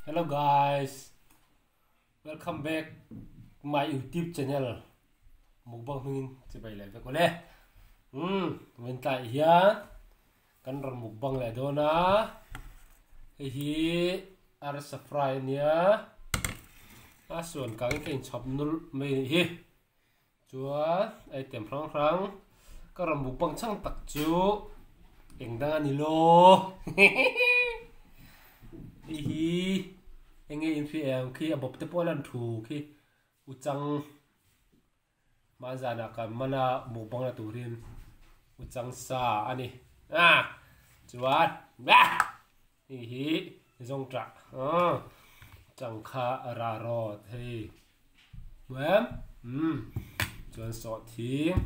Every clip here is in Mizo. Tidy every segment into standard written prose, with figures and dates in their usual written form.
Hello guys, welcome back my YouTube channel mukbang hmingin chibai leh vek awle. Um, vawiin tlaiah hian kan rawn mukbang leh dawn a, hei hi arsa fry a nia, a suan kangin ka inchhawp nulh mai a nih hi. Chuan item hrang hrang ka rawn mukbang chang tak chu eng dang a ni lo hei hi eng nge in hria em khi a bawp te pawh a lan thu khi u chang hmanzanah kan man a mukbang la turin u chang sa a ni a chuan hei hi zawngṭah changkha ra rawt hei. Hmu em? Umm. Chuan sawhthing.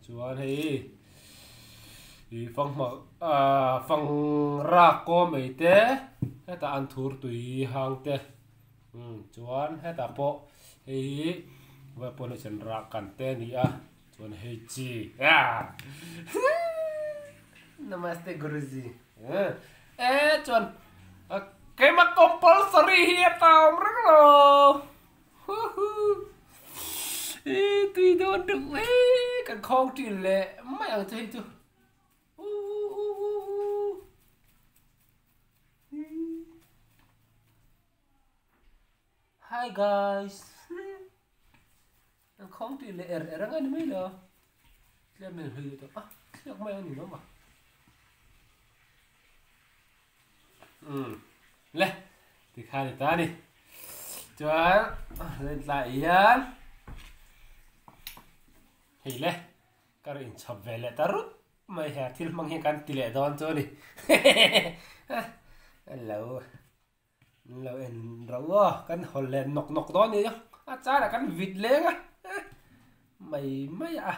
Chuan hei ih fanghma ah fang rak kaw mai te hetah an thur tui hang te umm chuan hetah pawh hei hi vai pawh hi chuan rah kan te a ni a chuan hei chi ah namaste guruji e chuan keimah compulsory hi a ta awm reng lo. Ih tui dawn duh e kan khawng ṭin leh mai ang chu hei chu Hi guys kan khawng ṭin leh er er ang a ni mai lo tlem in hlui tawh a thliak mai a ni lo ma Umm le tikhan ni ta ni chuan len tlai hian hei le ka rawn inchhawp ve leh ta rup mai he thil hmang hi kan ti leh dawn chu a ni lo lo en rauh aw kan hawl leh nawk nawk dawn a ni a charah kan vit leng a mai mai a.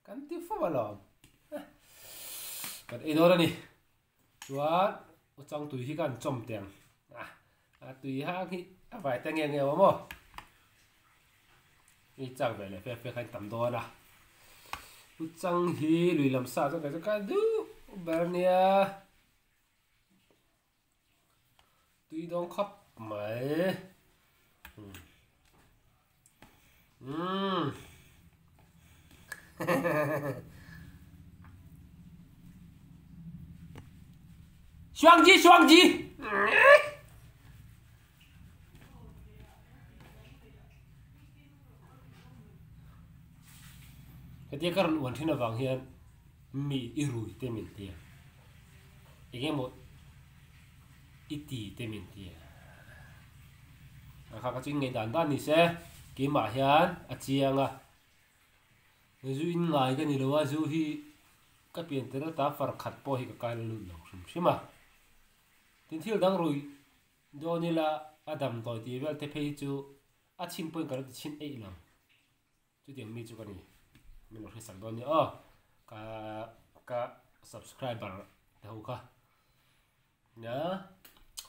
Kan ti fo alawm. Kan ei dawn a ni. Chuan u chang tui hi kan chawm teh ang. A tui hang hi a vai ta nge nge awm aw. I chak ve leh fe fe kha in tam dawn a. U chang hi lui lam sa chuan ka duh ber nia. Tui dawn khawp mai. Umm. Shuangji Shuangji. Hetia ka rawn uan thin avang hian mi i rui te min ti a, eng emaw i ti te min ti a. A kha ka chu inngeih dan dan ni se, keimah hian a chiang a, zu in ngai ka ni lo a, zu hi ka pian tel ata far khat pawh hi ka kai la lut lo hrim hrim a. Tin thil dang rui dawn ila a damdawi tih vel te phei hi chu a chhin pawhin ka lo ti chhin eih lo. Chutiang mi chu ka ni. Min lo hresak dawn nia aw. Ka ka subscriber te ho kha. Nia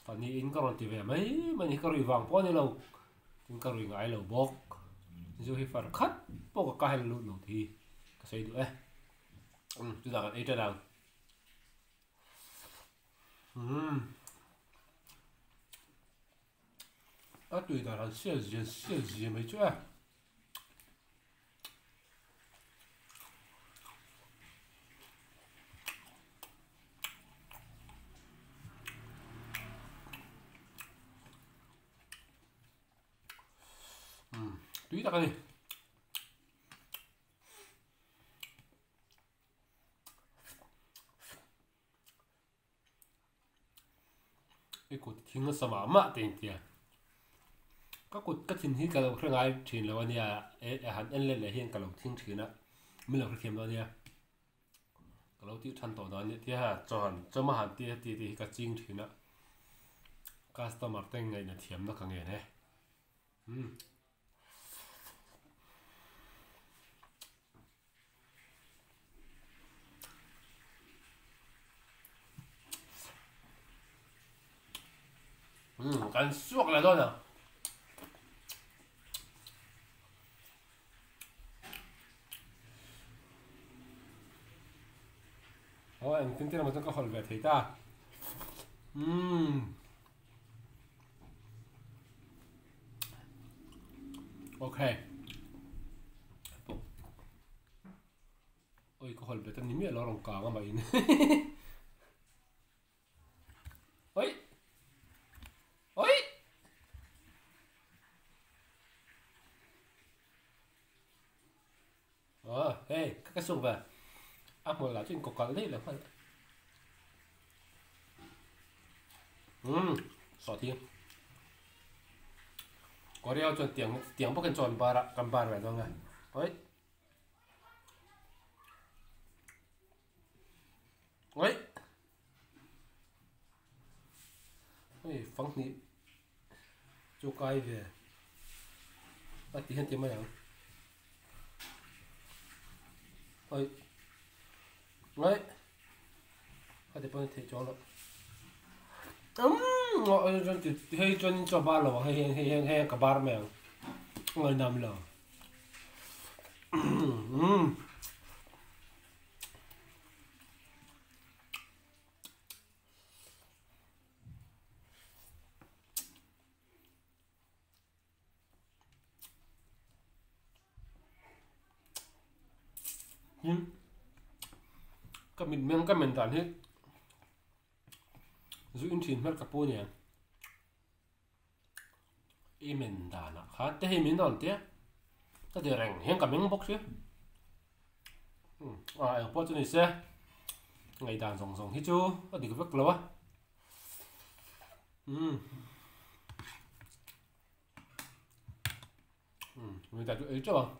fani in ka rawn ti ve mai mai ni ka rui vang pawh a ni lo. Tin ka rui ngai lo bawk. Zu hi far khat pawh ka kahel lut lo tih hi ka sawi duh e. Umm chutah kan ei tan ang. Umm. A tui dan han sial zia sial zia mai chu e. Tui tak a ni. I kut thing nasa mah mah te intia. Ka kut ka thin hi ka lo hre ngai thin lo ania e han en let leh hian ka lo thing thin a min lo hrethiam lo ania. Ka lo tih than tawh dan nia tia chaw han chawm a han tia ti tih hi ka ching thin a customer te ngaihna thiamna ka ngen e. Umm. Umm kan suak leh dawn a. Aw engtin tin emaw chuan ka hawlh ve thei ta. Umm. Okay. Oi ka hol bet a ni miah lo rawn kang a mah in. Oi. Oi. Ờ, hei, ka ka suk ve. A hmul lah chu in kawkalh daih lo hman. Umm, sawh thi. Korea chuan tiang tiang bawkin chaw an bar a, kan bar ve dawn a. Oi. Oi. Oi, fang hnih chu kai ve. A ti hian ti mai ang. Oi. Oi. A ti pawn theih chuang loh. Umm, oi chuan ti hei chuan in chaw bar lo ang hei hian hei hian hei hian ka bar mai ang. Ngainam lo. Umm. Tin, ka mitmeng ka men dan hi zu in thin hmel ka pu aniang. I men danah khan te hei min rawn tia ka ti reng hian ka meng bawk sia a eng pawh chu ni se ngaihdan zawng zawng hi chu a dik vek lo a umm umm ngaihdan chu ei teuh ang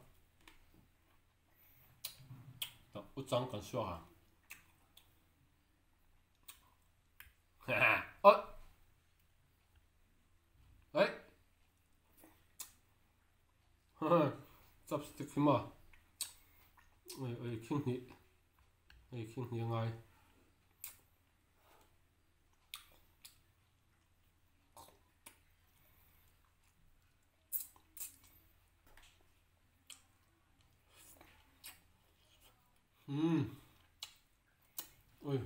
u chang kan suak ang. Ơ. Ấy. Chopstick hi maw. Oi oi khing hnih. Oi khing hnih angai. Umm. Ui.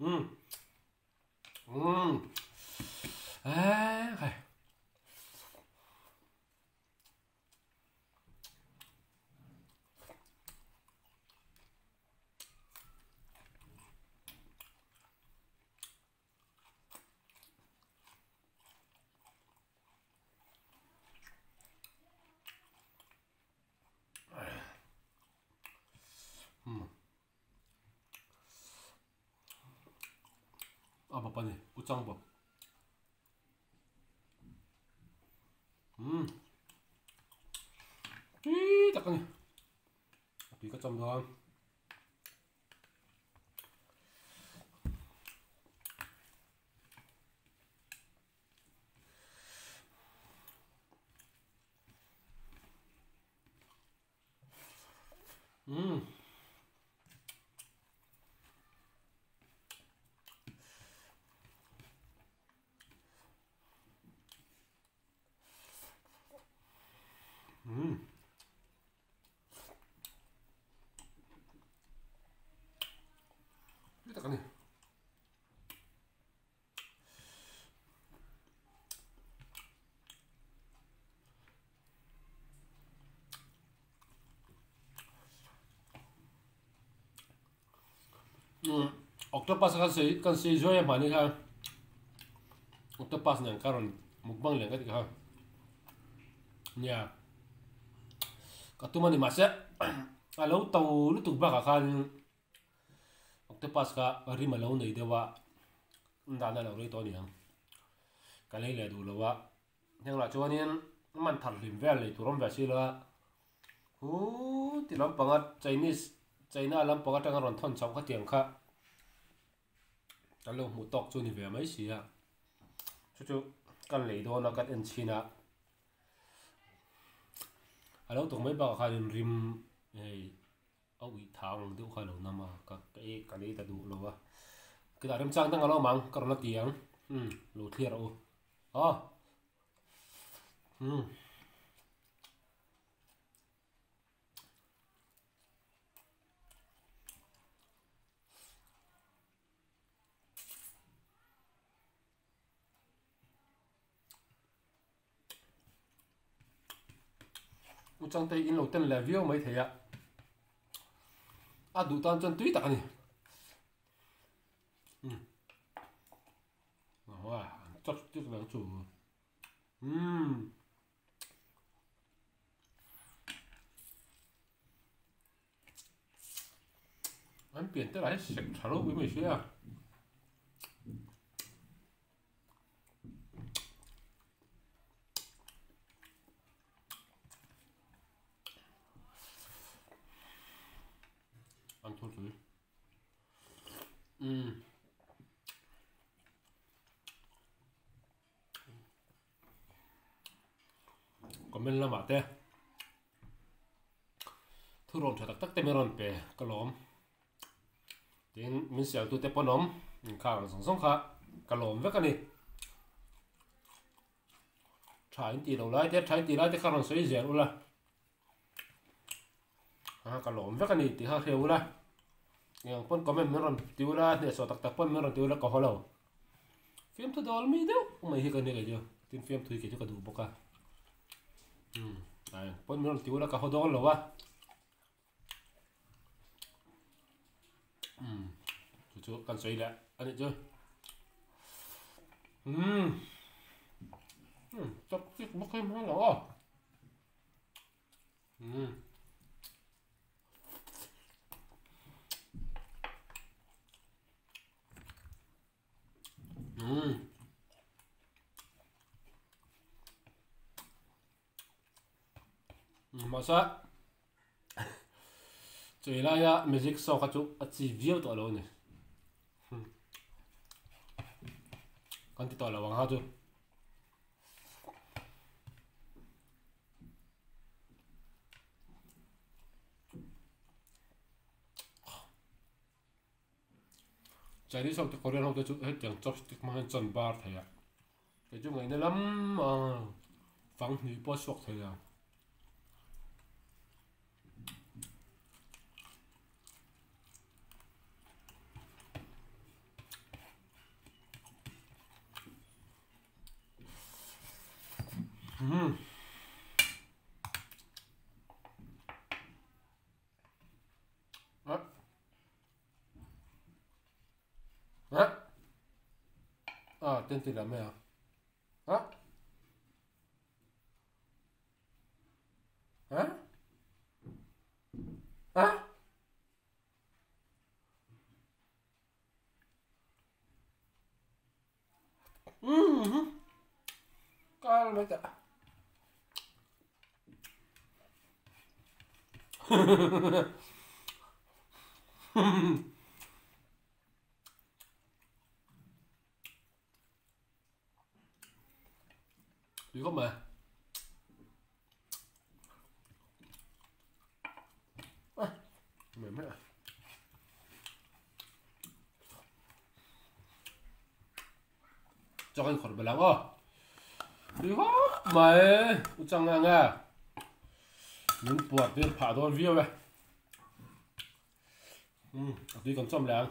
Umm. Umm. Ê, khai. A bawp a ni, u chang bawp. Umm. Tui tak a ni. A tui ka cham dawn. Umm. Umm. Tui tak a ni. Octopus kan sei kan sei zuai a hmani kha octopus nen ka rawn mukbang leh ka ti kha nia ka tum a ni mahse a lo to lutuk bakah khan Octopus kha rim a lo nei deuh a, an dahna a lo rei tawh a ni ang. Ka lei leh duh lo a, heng lah chuanin man thar hlim vel nei tur awm ve si lo a, huu ti lampanga Chinese China lampang atanga rawn thawn chhoh khatiang kha kan lo hmuh tawk chu ni ve mai si a, chu chu kan lei dawn a kan en chhin a, a lo tuk mai bakah khanin rim hei. A uih thang ang deuh kha a lo nam a, ka ka ei ka lei ta duh lo a. Kedah remchang dang a lo awm ang, ka rawn la ti ang. Umm, lo thlir rawh u. Aw. Umm. U changte in lo ten leh viau mai thei a, a duh tan chuan tui tak a ni. Umm. Aw chopstick lang chu. Umm. An pian te lah hi sek tha ropui mai sia. An thur tui. Umm. Comment lamah te thurawn tha tak tak te min rawn pe ka lawm tin min sial tu te pawn awm inkhang ang zawng zawng kha ka lawm vek a ni tha in tih loh lai te tha in tih lai te kha rawn sawi zel ula a ka lawm vek a ni tih kha hria ula eng pawn comment min rawn ti ula hnehsawh tak tak pawn min rawn ti ula ka haw lo fiamthu dawl mi deuh mai hi ka ni kei chu tin fiamthu hi kei chu ka duh bawk a umm eng pawn min rawn ti ula ka haw dawn lo a umm chu chu kan sawi leh a nih chu umm umm chak chik bawk hi hmang lo aw. Umm. Umm. Mahse chei laia magic show kha chu a chi viau tawh lo a ni. Kan ti tawh lo ang ha chu. Chinese ho te Korean ho te chu hetiang chopstick hmang hian chawn bar thei a kei chu ngaihna lam a fang hnih pawh a chhuak thei a. Umm. Ah. Ah. Ah, tên từ là mẹ à? Ah. Ah. Ah. Umm kal mai tah tui khawp mai mai mai Chaw kan khawrh belh ang aw. Tui khawp mai u chang ang a. Min puar tir phah dawn viau e. Um, a tui kan chawm leh ang.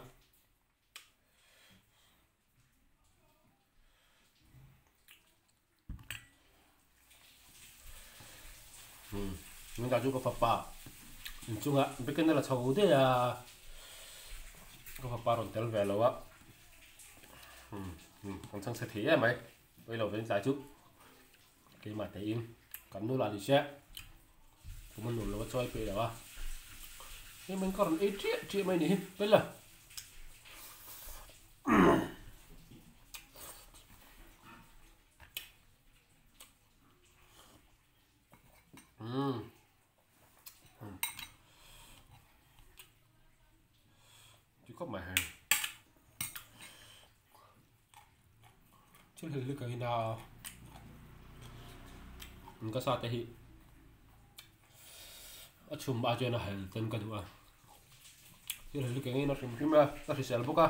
Um, min dah chu ka fapa inchunga biakin a la chho daih a, ka fapa rawn tel ve lo a, um um kan chhang chhe thei em mai, pawi lo ve tlai chu keimah teiin kan nu lah ni se kum a nuam lo a chawi peih lo a, hei min ka rawn ei chiah chiah mai ni hi pawi la. Umm. Tui khawp mai hei. Thil hel hlek angin a ka sa te hi a chhum a chuan a hel ten ka duh a. Thil hel hlek angin a hrim hrim a, a hrisel bawk a.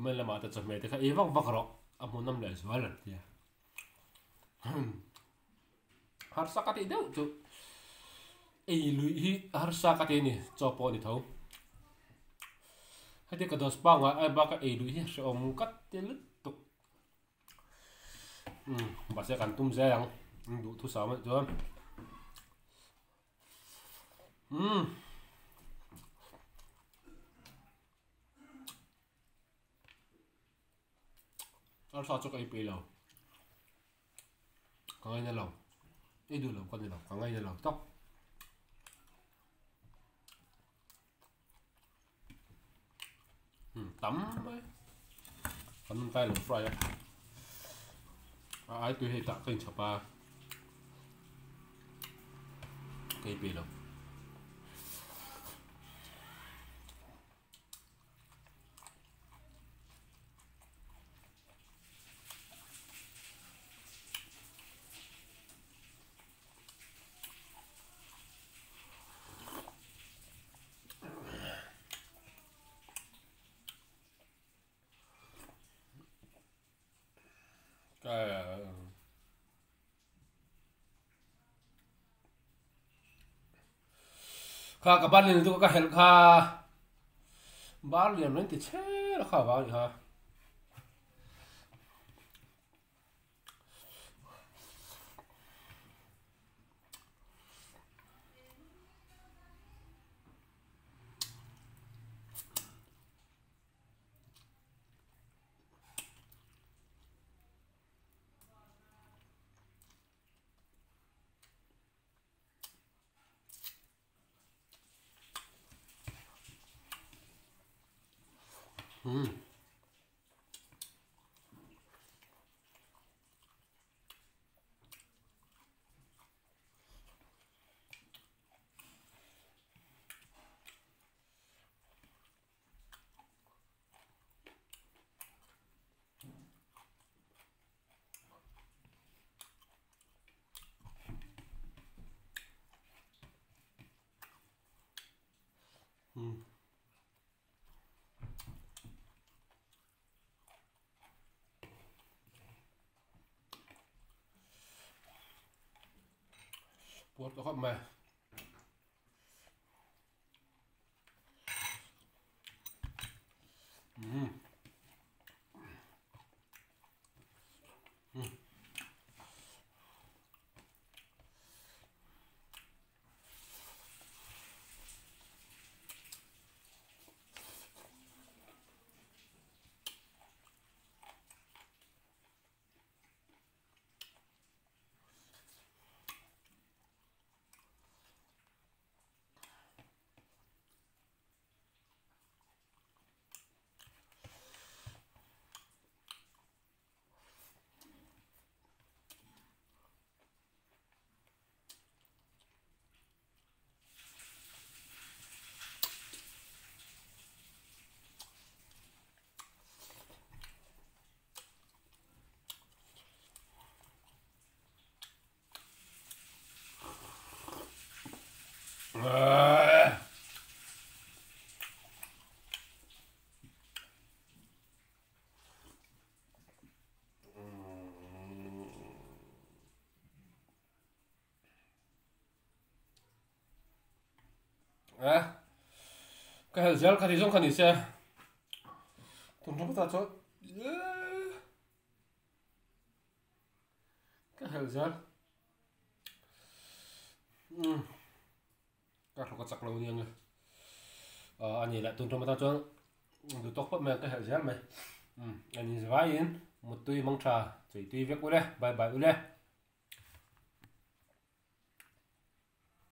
Comment lamah te chawhmeh te kha ei vak vak rawh a hmuhnawm leh zual an tia. Harsa ka tih deuh chu ei luih hi harsa ka ti a ni chaw pawh a ni tho. Heti ka dawt pangngai ai bak a ei luih hi hrehawm ka ti lutuk. Umm mahse kan tum zel ang duhthusam anih chuan. Umm. Arsa chu ka ei peih lo. Ka ngaina lo. Ei duh lo ka ni lo. Ka ngaina lo tawp. Hmm, tam mai. Kan nun kai lo fry a. A ai tui hei tah ka inchhawp a. Ka ei peih lo. Kha ka ban lian lutuk a ka helh kha bar lian reng ti chher a kha vang a ni kha. Hmm. Hmm. Puar tawh khawp mai. Hmm. Hmm. Ka helh zel kha ti zawng kha ni se tun ṭawp ta chuan ka helh zel ka hlawk a chak lo nia nge a ni leh tun ṭawp ta chuan duh tawk phawt mai ang ka helh zel mai ani vaiin muttui mangṭha chei tui vek ule bye bye ule.